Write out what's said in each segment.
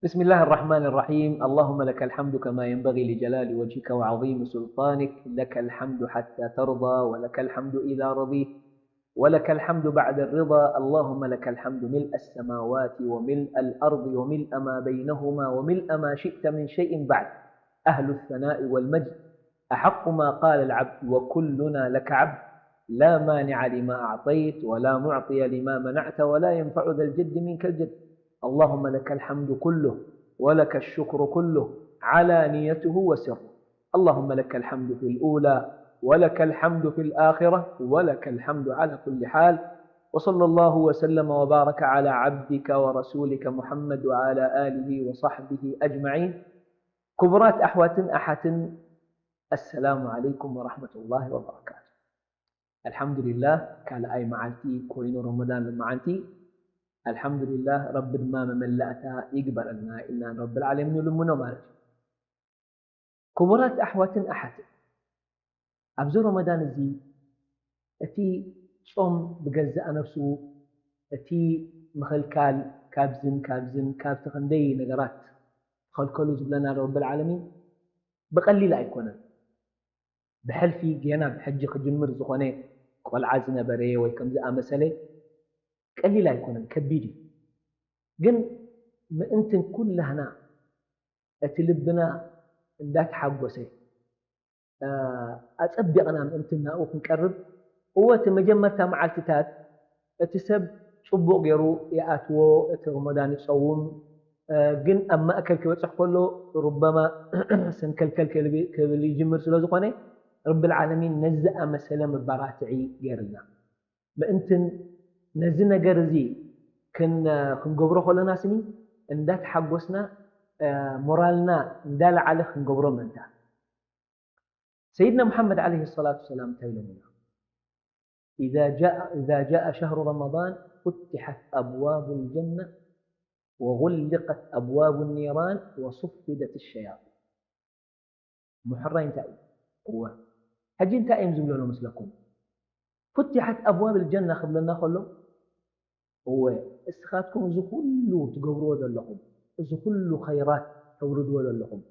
بسم الله الرحمن الرحيم. اللهم لك الحمد كما ينبغي لجلال وجهك وعظيم سلطانك. لك الحمد حتى ترضى، ولك الحمد إذا رضيت، ولك الحمد بعد الرضا. اللهم لك الحمد ملء السماوات وملء الأرض وملء ما بينهما وملء ما شئت من شيء بعد. أهل الثناء والمجد، أحق ما قال العبد وكلنا لك عبد، لا مانع لما أعطيت ولا معطي لما منعت ولا ينفع ذا الجد منك الجد. اللهم لك الحمد كله ولك الشكر كله، علانيته وسره. اللهم لك الحمد في الأولى ولك الحمد في الآخرة ولك الحمد على كل حال. وصلى الله وسلم وبارك على عبدك ورسولك محمد وعلى آله وصحبه أجمعين. ክቡራት ኣሕዋትን ኣሓትን፣ ኣሰላሙ ዓለይኩም ወራሕመቱላሂ ወበረካቱ። ኣልሓምዱሊላህ፣ ካልኣይ መዓልቲ ኮይኑ ረመዳን ልመዓንቲ። ኣልሓምዱሊላህ፣ ረቢ ድማ መመላእታ ይግበረልና ኢልና ንረብል ዓለሚን ንልምኖ ማለት እዩ። ክቡራት ኣሕዋትን ኣሓትን፣ ኣብዚ ረመዳን እዚ እቲ ጾም ብገዛእ ነፍሱ፣ እቲ ምኽልካል ካብዝን ካብዝን፣ ካብቲ ክንደይ ነገራት ተኸልከሉ ዝብለና ረብል ዓለሚን ብቐሊል ኣይኮነን። ብሕልፊ ጌና ብሕጂ ክጅምር ዝኾነ ቆልዓ ዝነበረ ወይ ከም ዝኣመሰለ ቀሊል ኣይኮነን፣ ከቢድ እዩ። ግን ምእንትን ኩላህና እቲ ልብና እንዳተሓጎሰ፣ እ፣ ኣጸቢቕና ምእንትን ናብኡ ክንቀርብ፣ እወ፣ እቲ መጀመርታ መዓልትታት እቲ ሰብ ጽቡቕ ገይሩ ይኣትዎ፣ እቲ ረመዳን ይጸውም፣ እ፣ ግን ኣብ ማእከል ክበጽሕ ከሎ ሩበማ ሰንከልከል ክብል፣ ክብል ይጅምር ስለ ዝኾነ፣ ረብል ዓለሚን ነዚ ኣመሰለ መባራትዒ ገይርልና። ምእንትን ነዚ ነገር እዚ ክን-፣ ክንገብሮ ከለና ስኒ እንዳተሓጎስና፣ እ፣ ሞራልና እንዳለዓለ ክንገብሮ ምእንታ። ሰይድና ሙሓመድ ዓለይሂ ሰላቱ ወሰላም እንታይ ኢሎምና? إذا جاء، إذا جاء شهر رمضان فتحت أبواب الجنة وغلقت أبواب النيران وصفدت الشياطين. ምሕራይ እንታይ እዩ? እወ። ሕጂ እንታይ እዮም ዝብለሉ መስለኩም? ፉቲሐት ኣብዋብ ልጀና ክብለና ከሎ፣ እወ፣ እስኻትኩም እዚ ኩሉ ትገብርዎ ዘለኹም፣ እዚ ኩሉ ኸይራት ተውርድዎ ዘለኹም፣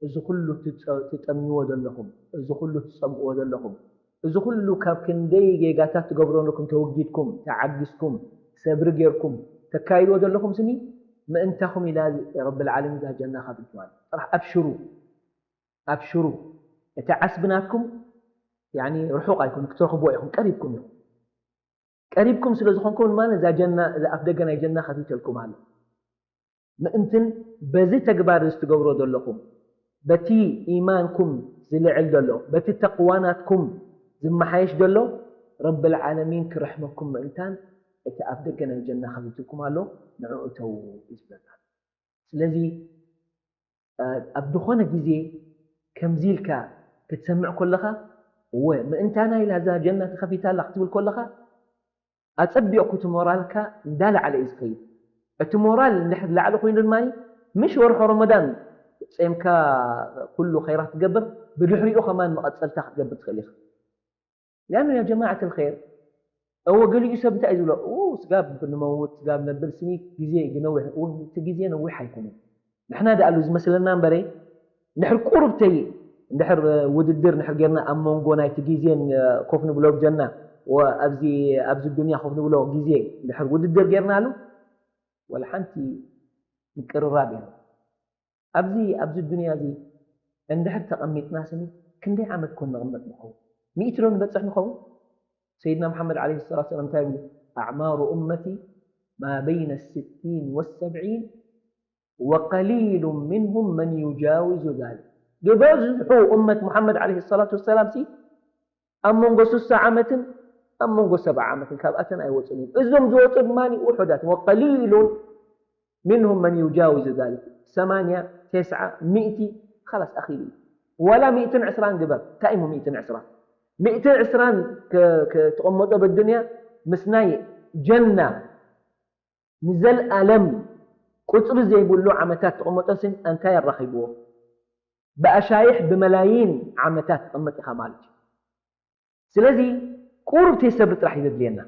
እዚ ኩሉ ትጸ-፣ ትጠምይዎ ዘለኹም፣ እዚ ኩሉ ትጸምእዎ ዘለኹም፣ እዚ ኩሉ ካብ ክንደይ ጌጋታት ትገብሮ ዘለኹም ተወጊድኩም፣ ተዓጊስኩም፣ ሰብሪ ጌርኩም ተካይድዎ ዘለኹም ስኒ፣ ምእንታኹም ኢላ ረብል ዓለሚን እዛ ጀና ከፊትዋ። ጥራሕ ኣብሽሩ፣ ኣብሽሩ። እቲ ዓስቢ ናትኩም፣ ያኒ፣ ርሑቕ ኣይኮነን፣ ክትረኽብዎ ኢኹም፣ ቀሪብኩም ኢኹም። ቀሪብኩም ስለ ዝኾንኩም ድማ እዛ ጀና፣ እዛ ኣፍ ደገ ናይ ጀና ከፊተልኩም ኣሎ። ምእንትን በዚ ተግባር እዚ ትገብሮ ዘለኹም፣ በቲ ኢማንኩም ዝልዕል ዘሎ፣ በቲ ተቕዋ ናትኩም ዝመሓየሽ ዘሎ፣ ረብል ዓለሚን ክርሕመኩም ምእንታን እቲ ኣፍ ደገ ናይ ጀና ከፊትልኩም ኣሎ፣ ንዕኡ እተዉ እዩ ዝብለና። ስለዚ፣ እ፣ ኣብ ዝኾነ ግዜ ከምዚ ኢልካ ክትሰምዕ ከለኻ፣ እወ፣ ምእንታና ኢላ እዛ ጀና ተኸፊታ ኣላ ክትብል ከለኻ፣ ኣጸቢቕኩ እቲ ሞራልካ እንዳለዓለ እዩ ዝኸይድ። እቲ ሞራል እንድሕር ላዕሊ ኮይኑ ድማ፣ ምሽ ወርሖ ረመዳን ጼምካ ኩሉ ኸይራት ትገብር፣ ብድሕሪኡ ከማን መቐጸልታ ክትገብር ትኽእል ኢኻ። ሊኣኑ ያ ጀማዓት ልኸይር፣ እወ፣ ገሊኡ ሰብ እንታይ እዩ ዝብሎ? ኡ፣ ስጋብ ንመውት፣ ስጋብ ነብል ስኒ ግዜ እዩ ነዊሕ። ኡ፣ እቲ ግዜ ነዊሕ ኣይኮነን። ንሕና ደኣሉ ዝመስለና እምበረ፣ እንድሕር ቁሩብ ተይ፣ እንድሕር ውድድር እንድሕር ጌርና ኣብ መንጎ ናይቲ ግዜን፣ እ፣ ኮፍ ንብሎ ኣብ ጀና፣ ወ-፣ ኣብዚ፣ ኣብዚ ዱንያ ኮፍ ንብሎ ግዜ እንድሕር ውድድር ጌርናሉ፣ ወላ ሓንቲ ምቅርራብ የለን። ኣብዚ፣ ኣብዚ ዱንያ እዚ እንድሕር ተቐሚጥና ስኒ ክንደይ ዓመት ኮን ንቕመጥ ንኸውን? ሚእቲ ዶ ንበጽሕ ንኸውን? ሰይድና መሓመድ ዓለይሂ ሰላቱ ወሰላም እንታይ ይብሉ? ኣዕማሩ ኡመቲ ማ በይነ ስቲን ወሰብዒን ወቀሊሉ ሚንሁም መን ዩጃውዙ ዛሊክ። ዝበዝሑ ኡመት መሓመድ ዓለይሂ ሰላቱ ወሰላም ሲ ኣብ መንጎ ስሳ ዓመትን ኣብ መንጎ ሰብዓ ዓመትን ካብኣተን ኣይወጹን እዮም። እዞም ዝወጹ ድማ ውሑዳት፣ ወቀሊሉን ሚንሁም መን ዩጃውዙ ዛሊክ። ሰማንያ፣ ተስዓ፣ ሚእቲ፣ ኸላስ ኣኺሉ እዩ። ዋላ ሚእትን ዕስራን ግበር፣ እንታይ እሞ ሚእትን ዕስራን? ሚእትን ዕስራን ከ-፣ ከ-፣ ተቐመጦ በዱንያ ምስ ናይ ጀና ንዘልኣለም ቁጽሪ ዘይብሉ ዓመታት ተቐመጦ ስን እንታይ ኣራኺብዎ? ብኣሻይሕ ብመላይን ዓመታት ትቕመጥ ኢኻ ማለት እዩ። ስለዚ ቁሩብ ተይ ሰብሪ ጥራሕ እዩ ዘድልየና።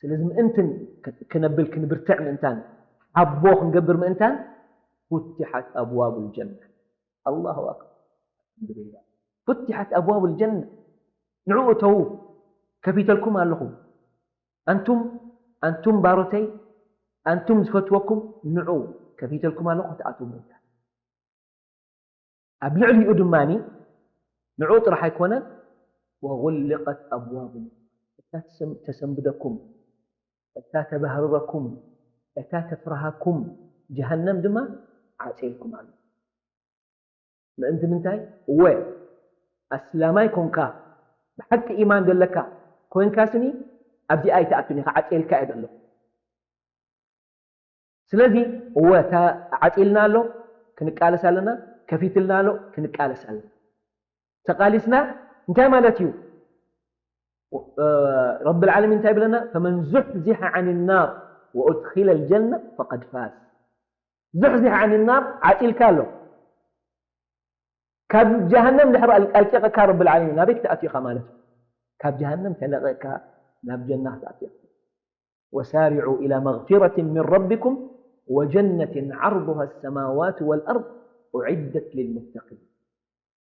ስለዚ ምእንትን ክ-፣ ክነብል ክንብርትዕ ምእንታን ሓቦ ክንገብር ምእንታን فتحت أبواب الجنة. الله أكبر. الحمد لله. فتحت أبواب الجنة. ንዑ እተዉ፣ ከፊተልኩም ኣለኹ። ኣንቱም፣ ኣንቱም ባሮተይ፣ ኣንቱም ዝፈትወኩም፣ ንዑ ከፊተልኩም ኣለኹ፣ ክትኣትዉ ምእንታ። ኣብ ልዕሊኡ ድማኒ፣ ንዑ ጥራሕ ኣይኮነን፣ وغلقت أبواب النار። እታ ትሰም-፣ ተሰንብደኩም፣ እታ ተባህርረኩም፣ እታ ተፍርሃኩም ጀሃነም ድማ ዓጽየልኩም ኣሎ። ምእንቲ ምንታይ? እወ፣ ኣስላማይ ኮንካ፣ ብሓቂ ኢማን ዘለካ ኮንካ ስኒ፣ ኣብዚኣ ኣይትኣቱን ኢኻ፣ ዓጽየልካ እየ ዘሎ። ስለዚ፣ እወ፣ እታ ዓጽይልና ኣሎ፣ ክንቃለስ ኣለና፣ ከፊትልና ኣሎ፣ ክንቃለስ ኣለና። ተቃሊስና እንታይ ማለት እዩ? እ፣ ረብል ዓለሚን እንታይ ይብለና? فمن زحزح عن النار وأدخل الجنة فقد فاز። زحزح عن النار ዓጽይልካ ኣሎ። ካብ ጀሃነም ድሕሪ ኣል-፣ ኣልቂቕካ ረብል ዓለሚን ናበይ ክትኣቱ ኢኻ ማለት እዩ? ካብ ጀሃነም ተለቒቕካ ናብ ጀና ክትኣቱ ኢኻ። وسارعوا إلى مغفرة من ربكم وجنة عرضها السماوات والأرض أعدت للمتقين.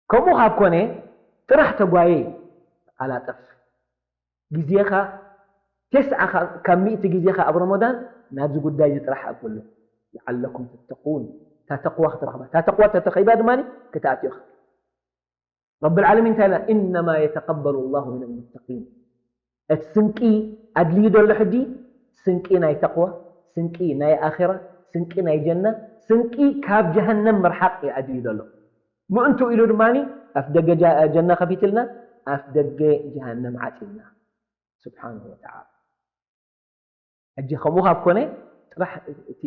ከምኡ ካብ ኮነ ጥራሕ ተጓየይ፣ ተቓላጠፍ። ግዜኻ፣ ተስዓ ካብ ሚእቲ ግዜኻ ኣብ ረመዳን ናብዚ ጉዳይ እዚ ጥራሕ ኣብሎ። لعلكم تتقون። እታ ተቕዋ ክትረኽባ። እታ ተቕዋ ተተኸይባ ድማ ክትኣትዮ ኢኻ። ረብል ዓለሚን እንታይ ኢልና? إنما يتقبل الله من المتقين። እቲ ስንቂ ኣድልዩ ዘሎ ሕጂ፣ ስንቂ ናይ ተቕዋ፣ ስንቂ ናይ ኣኼራ፣ ስንቂ ናይ ጀና፣ ስንቂ ካብ ጀሃነም ምርሓቕ እዩ ኣድልዩ ዘሎ። ምእንቱ ኢሉ ድማ ኣፍ ደገ ጀ-፣ ጀና ከፊትልና፣ ኣፍ ደገ ጀሃነም ዓጺልና። ስብሓንሁ ወተዓላ። ሕጂ ከምኡ ካብ ኮነ ጥራሕ እቲ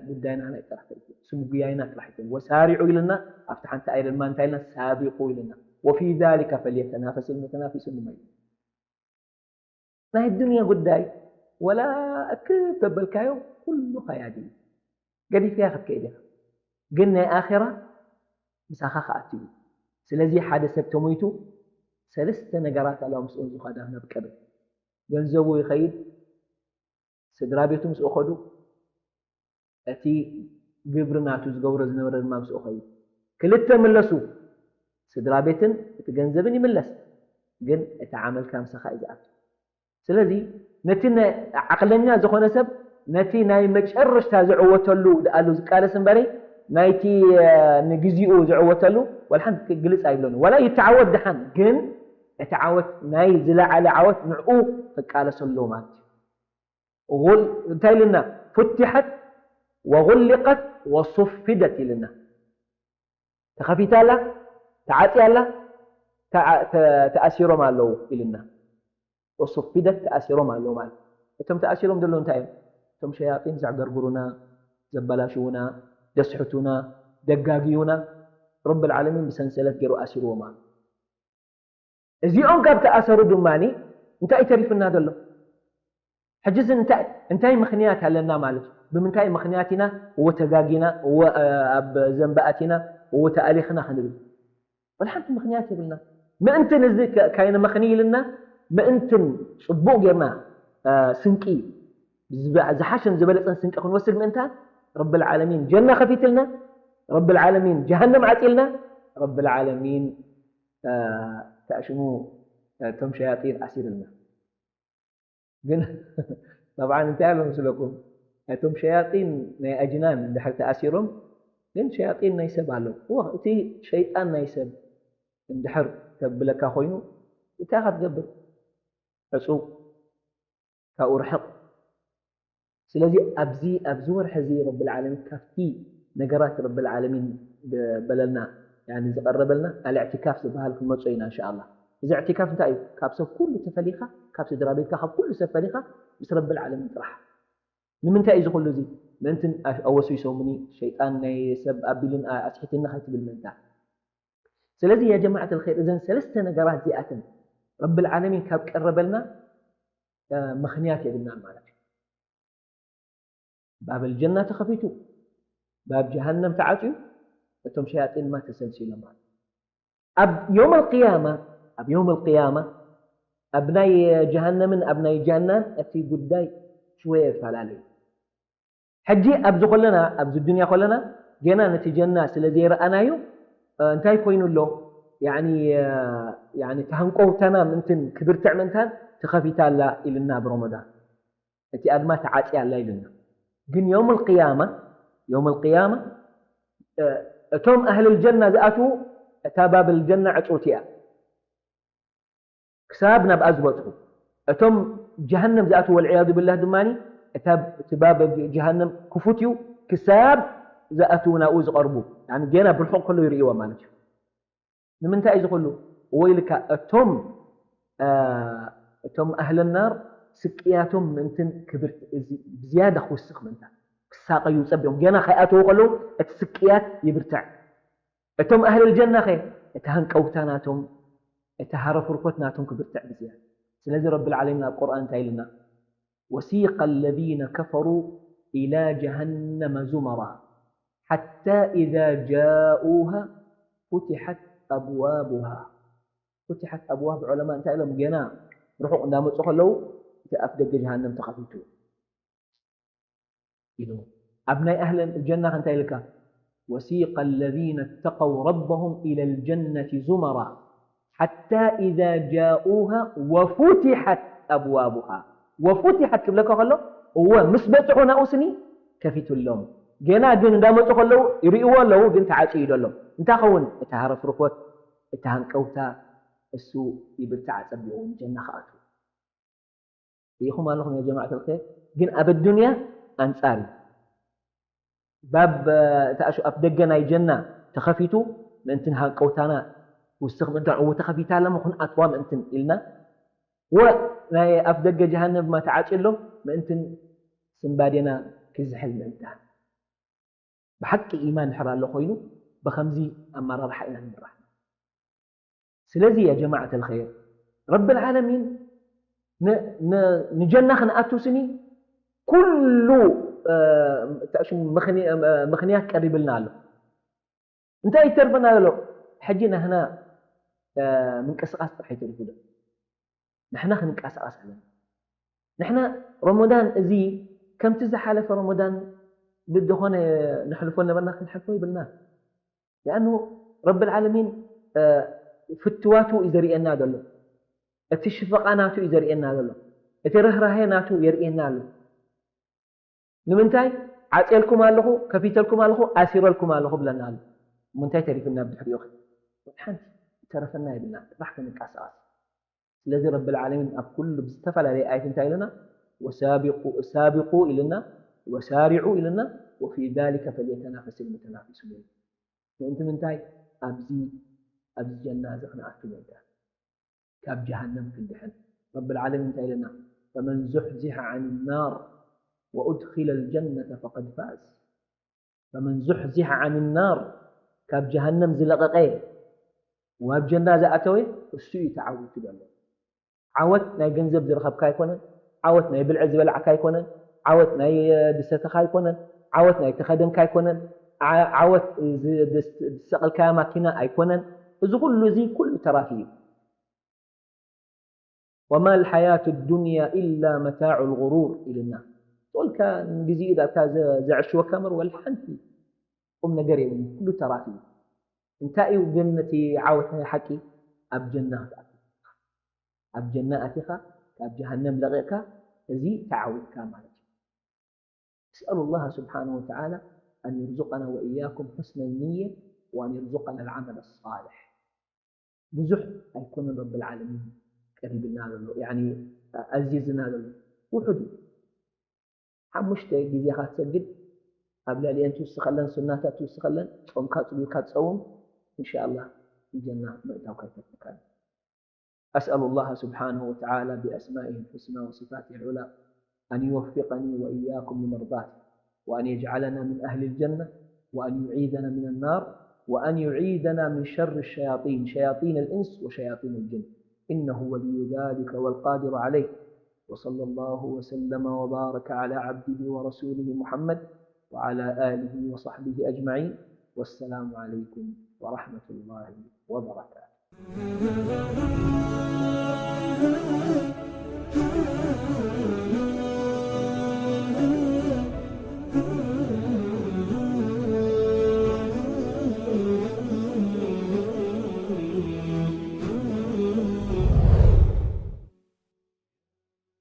ጉዳይና ናይ ጥራሕ ተይኮ፣ ስም ጉያይና ጥራሕ ይኮን። وسارعوا ኢልና ኣብቲ ሓንቲ ኣይ ድማ እንታይ ኢልና? سابقوا ኢልና። وفي ذلك فليتنافس المتنافسون ድማ ኢልና። ናይ ዱንያ ጉዳይ ወላ እክ ተበልካዮ ኩሉ ኸያዲ እዩ። ገዲፍያ ክትከይድ ኢኻ። ግን ናይ ኣኼራ ምሳኻ ክኣቱ እዩ። ስለዚ ሓደ ሰብ ተሞይቱ ሰለስተ ነገራት ኣለዋ ምስኡ ዝኸዳ ናብ ቀብር። ገንዘቡ ይኸይድ፣ ስድራ ቤቱ ምስኡ ኸዱ፣ እቲ ግብሪ ናቱ ዝገብሮ ዝነበረ ድማ ምስኡ ኸይድ። ክልተ ምለሱ፣ ስድራ ቤትን እቲ ገንዘብን ይምለስ፣ ግን እቲ ዓመልካ ምሳኻ እዩ ዝኣቱ። ስለዚ ነቲ ነ-፣ ዓቕለኛ ዝኾነ ሰብ ነቲ ናይ መጨረሽታ ዝዕወተሉ ድኣሉ ዝቃለስ እምበሪ ናይቲ፣ እ፣ ንግዚኡ ዝዕወተሉ ወላ ሓንቲ ግልጽ ኣይብሎን። ወላ ይተዓወት ደሓን፣ ግን እቲ ዓወት ናይ ዝለዓለ ዓወት ንዕኡ ክቃለሰሉ ማለት እዩ። غل-، እንታይ ኢልና? فتحت وغلقت وصفدت ኢልና። ተኸፊታ ኣላ፣ ተዓጽያ ኣላ፣ ተዓ-፣ ተ-፣ ተኣሲሮም ኣለዉ ኢልና። وصفدت ተኣሲሮም ኣለዉ ማለት። እቶም ተኣሲሮም ዘለዉ እንታይ እዮም? እቶም ሸያጢን ዘዕገርግሩና፣ ዘበላሽዉና፣ ዘስሕቱና፣ ዘጋግዩና፣ ረብል ዓለሚን ብሰንሰለት ገይሩ ኣሲርዎም ኣሎ። እዚኦም ካብ ተኣሰሩ ድማ እንታይ ተሪፍና ዘሎ? ሕጂስ እንታይ፣ እንታይ ምኽንያት ኣለና ማለት እዩ? ብምንታይ ምኽንያት ኢና እወ ተጋጊና፣ እወ፣ እ፣ ኣብ ዘንቢ ኣቲና፣ እወ ተኣሊኽና ክንብል? ወላ ሓንቲ ምኽንያት የብልና። ምእንትን እዚ ከ-፣ ካይነ መኽኒ ኢልና፣ ምእንትን ጽቡቕ ጌርና፣ እ፣ ስንቂ፣ ዝብ-፣ ዝሓሸን ዝበለጸን ስንቂ ክንወስድ ምእንታን፣ ረብል ዓለሚን ጀና ከፊትልና፣ ረብል ዓለሚን ጀሃነም ዓጺልና፣ ረብል ዓለሚን፣ እ፣ ተኣሽሙ፣ እ፣ እቶም ሸያጢን ኣሲርልና። ግን ጠብዓን እንታይ ኣሎ መስለኩም? እቶም ሸያጢን ናይ ኣጅናን እንድሕር ተኣሲሮም፣ ግን ሸያጢን ናይ ሰብ ኣሎ። እወ፣ እቲ ሸይጣን ናይ ሰብ እንድሕር ተብለካ ኮይኑ፣ እንታይ ኢኻ ትገብር? ዕጹው፣ ካብኡ ርሕቕ። ስለዚ ኣብዚ፣ ኣብዚ ወርሒ እዚ ረብል ዓለሚን ካብቲ ነገራት ረብል ዓለሚን ደ-፣ በለልና፣ ያኒ ዝቐረበልና ኣልእዕቲካፍ ዝበሃል ክንመጽኦ ኢና እንሻኣላህ። እዚ እዕቲካፍ እንታይ እዩ? ካብ ሰብ ኩሉ ተፈሊኻ፣ ካብ ስድራ ቤትካ፣ ካብ ኩሉ ሰብ ፈሊኻ ምስ ረብል ዓለሚን ጥራሕ። ንምንታይ እዩ እዚ ኩሉ እዚ? ምእንትን ኣ-፣ ኣወስዊሶምኒ፣ ሸይጣን ናይ ሰብ ኣቢሉን ኣ-፣ ኣስሒትኒ ከይትብል ምእንታ። ስለዚ ያ ጀማዓት ኣልኸይር፣ እዘን ሰለስተ ነገራት እዚኣተን ረብል ዓለሚን ካብ ቀረበልና፣ እ፣ ምኽንያት የብልናን ማለት እዩ። ባብ ኣልጀና ተኸፊቱ፣ ባብ ጀሃነም ተዓጽዩ፣ እቶም ሸያጢን ድማ ተሰልሲሎም ማለት እዩ። ኣብ የውም ኣልቅያማ፣ ኣብ የውም ኣልቅያማ፣ ኣብ ናይ ጀሃነምን ኣብ ናይ ጀናን እቲ ጉዳይ ሽወየ ይፈላለ እዩ። ሕጂ ኣብዚ ኮለና፣ ኣብዚ ዱንያ ኮለና፣ ገና ነቲ ጀና ስለ ዘይረኣናዮ እንታይ ኮይኑ ኣሎ? ያኒ ያኒ ተሃንቀውታና ምንትን ክብርትዕ ምንታን ተኸፊታ ኣላ ኢልና ብረመዳን። እቲኣ ድማ ተዓጽያ ኣላ ኢልና። ግን የውም ልቅያማ የውም ልቅያማ እቶም ኣህል ልጀና ዝኣትዉ እታ ባብ ልጀና ዕፅውቲ እያ። ክሳብ ናብኣ ዝበጽሑ። እቶም ጀሃነም ዝኣትዉ ወልዕያዙ ብላህ ድማ እቲ ባብ ጀሃነም ክፉት እዩ። ክሳብ ዝኣትዉ ናብኡ ዝቐርቡ፣ ገና ብርሑቕ ከሎ ይርእይዎ ማለት እዩ። ንምንታይ እዚ ኩሉ? እወ ኢልካ እቶም እቶም ኣህል ናር ስቅያቶም ምእንትን ክብርት ብዝያዳ ክውስኽ ምእንታ ክሳቀዩ ጸቢቖም ገና ከይኣተዉ ከለዉ እቲ ስቅያት ይብርትዕ። እቶም ኣህል ጀና ኸ እቲ ሃንቀውታ ናቶም እቲ ሃረፍርኮት ናቶም ክብርትዕ ብዝያዳ። ስለዚ ረብል ዓለሚን ኣብ ቁርኣን እንታይ ኢልና? وسيق الذين كفروا إلى جهنم زمرا حتى إذا جاءوها فتحت أبوابها فتحت أبواب ዑለማ እንታይ ኢሎም ገና ርሑቕ እንዳመፁ ከለዉ እቲ ኣፍ ደገ ጀሃነም ተኸፊቱ ኢሉ ኣብ ናይ ኣህል ጀና እንታይ ኢልካ وسيق الذين اتقوا ربهم إلى الجنة زمرا حتى إذا جاءوها وفتحت أبوابها وفتحت ክብለካ ከሎ እወ ምስ በፅሑ ናኡ ስኒ ከፊቱሎም ገና ግን እንዳመፁ ከለዉ ይርእዎ ኣለዉ ግን ተዓፅዩ ደሎ እንታይ ኸውን እቲ ሃረፍርኮት እቲ ሃንቀውታ እሱ ይብርትዓ ጸቢቑ ጀና ክኣቱ ርኢኹም ኣለኹም ያ ጀማዓት ልኸይር ግን ኣብ ኣዱንያ ኣንጻር እዩ ባብ እቲ ኣፍ ደገ ናይ ጀና ተኸፊቱ ምእንቲ ሃንቀውታና ውስኽ ምእንቲ ዕው ተኸፊታ ኣለሞ ክንኣትዋ ምእንትን ኢልና ወ ናይ ኣፍ ደገ ጀሃነም ድማ ተዓፅሎ ምእንትን ስንባዴና ክዝሕል ምእንታ ብሓቂ ኢማን ድሕር ኣሎ ኮይኑ ብኸምዚ ኣመራርሓ ኢና ንምራሕ ስለዚ ያ ጀማዓት ልኸይር ረብ ልዓለሚን ንጀና ክንኣቱ ስኒ ኩሉ ምኽንያት ቀሪብልና ኣሎ እንታይ ይተርፈና ዘሎ ሕጂ ናህና ምንቅስቃስ ጥራሕ ይተርፉ ዶ ንሕና ክንንቀሳቀስ ኣለና ንሕና ረመዳን እዚ ከምቲ ዝሓለፈ ረመዳን ብዝኾነ ንሕልፎ ነበርና ክንሓልፎ ይብልና لأنه رب العالمين ፍትዋቱ እዩ ዘርእየና ዘሎ እቲ ሽፈቃ ናቱ እዩ ዘርእየና ዘሎ እቲ ርህራሄ ናቱ የርእየና ኣሎ ንምንታይ ዓፅየልኩም ኣለኹ ከፊተልኩም ኣለኹ ኣሲረልኩም ኣለኹ ብለና ኣሎ ምንታይ ተሪፍና ብድሕሪኡ ሓንቲ ተረፈና ይብልና ጥራሕ ክንንቀሳቀስ ስለዚ ረብል ዓለሚን ኣብ ኩሉ ብዝተፈላለየ ኣየት እንታይ ኢልና ሳቢቁ ኢልና ወሳሪዑ ኢልና وفي ذلك فليتنافس المتنافسون ምእንቲ ምንታይ ኣብዚ ኣብዚ ጀና እዚ ክንኣቱ ነዳ ካብ ጀሃነም ክንድሕን ረብል ዓለሚን እንታይ ኢልና فمن زحزح عن النار وأدخل الجنة فقد فاز فمن زحزح عن النار ካብ ጀሃነም ዝለቐቐ ናብ ጀና ዝኣተወ እሱ እዩ ተዓዊቱ ዘሎ ዓወት ናይ ገንዘብ ዝረኸብካ ኣይኮነን ዓወት ናይ ብልዒ ዝበላዕካ ኣይኮነን ዓወት ናይ ዝሰተኻ ኣይኮነን ዓወት ናይ ተኸደንካ ኣይኮነን ዓወት ዝሰቐልካያ ማኪና ኣይኮነን እዚ ኩሉ እዚ ኩሉ ተራፊ እዩ وما الحياة الدنيا إلا متاع الغرور ኢልና ቶልካ ንግዜኡ ዳታ ዘዕሽወካ እምበር ወላ ሓንቲ ቁም ነገር የብሉን ኩሉ ተራፊ እዩ እንታይ እዩ ግን እቲ ዓወት ናይ ሓቂ ኣብ ጀና ክትኣቱ ኣብ ጀና ኣቲኻ ካብ ጀሃነም ለቂቕካ እዚ ተዓዊትካ ማለት እዩ أسأل الله سبحانه وتعالى أن يرزقنا وإياكم حسن النية وأن يرزقنا العمل الصالح ብዙሕ ኣይኮነን ረብል ዓለሚን ቀሪብልና ዘሎ ያኒ ኣዚዝና ዘሎ ውሑድ እዩ ሓሙሽተ ግዜኻ ትሰግድ ኣብ ልዕሊአን ትውስኸለን ሱናታት ትውስኸለን ጾምካ ጽሉይካ ትጸውም እንሻ ኣላህ ንጀና ምእታውካ ይፈትካ أسأل الله سبحانه وتعالى بأسمائه الحسنى وصفاته العلى أن يوفقني وإياكم لمرضاته وأن يجعلنا من أهل الجنة وأن يعيذنا من النار وأن يعيذنا من شر الشياطين شياطين الإنس وشياطين الجن إنه ولي ذلك والقادر عليه وصلى الله وسلم وبارك على عبده ورسوله محمد وعلى آله وصحبه أجمعين والسلام عليكم ورحمة الله وبركاته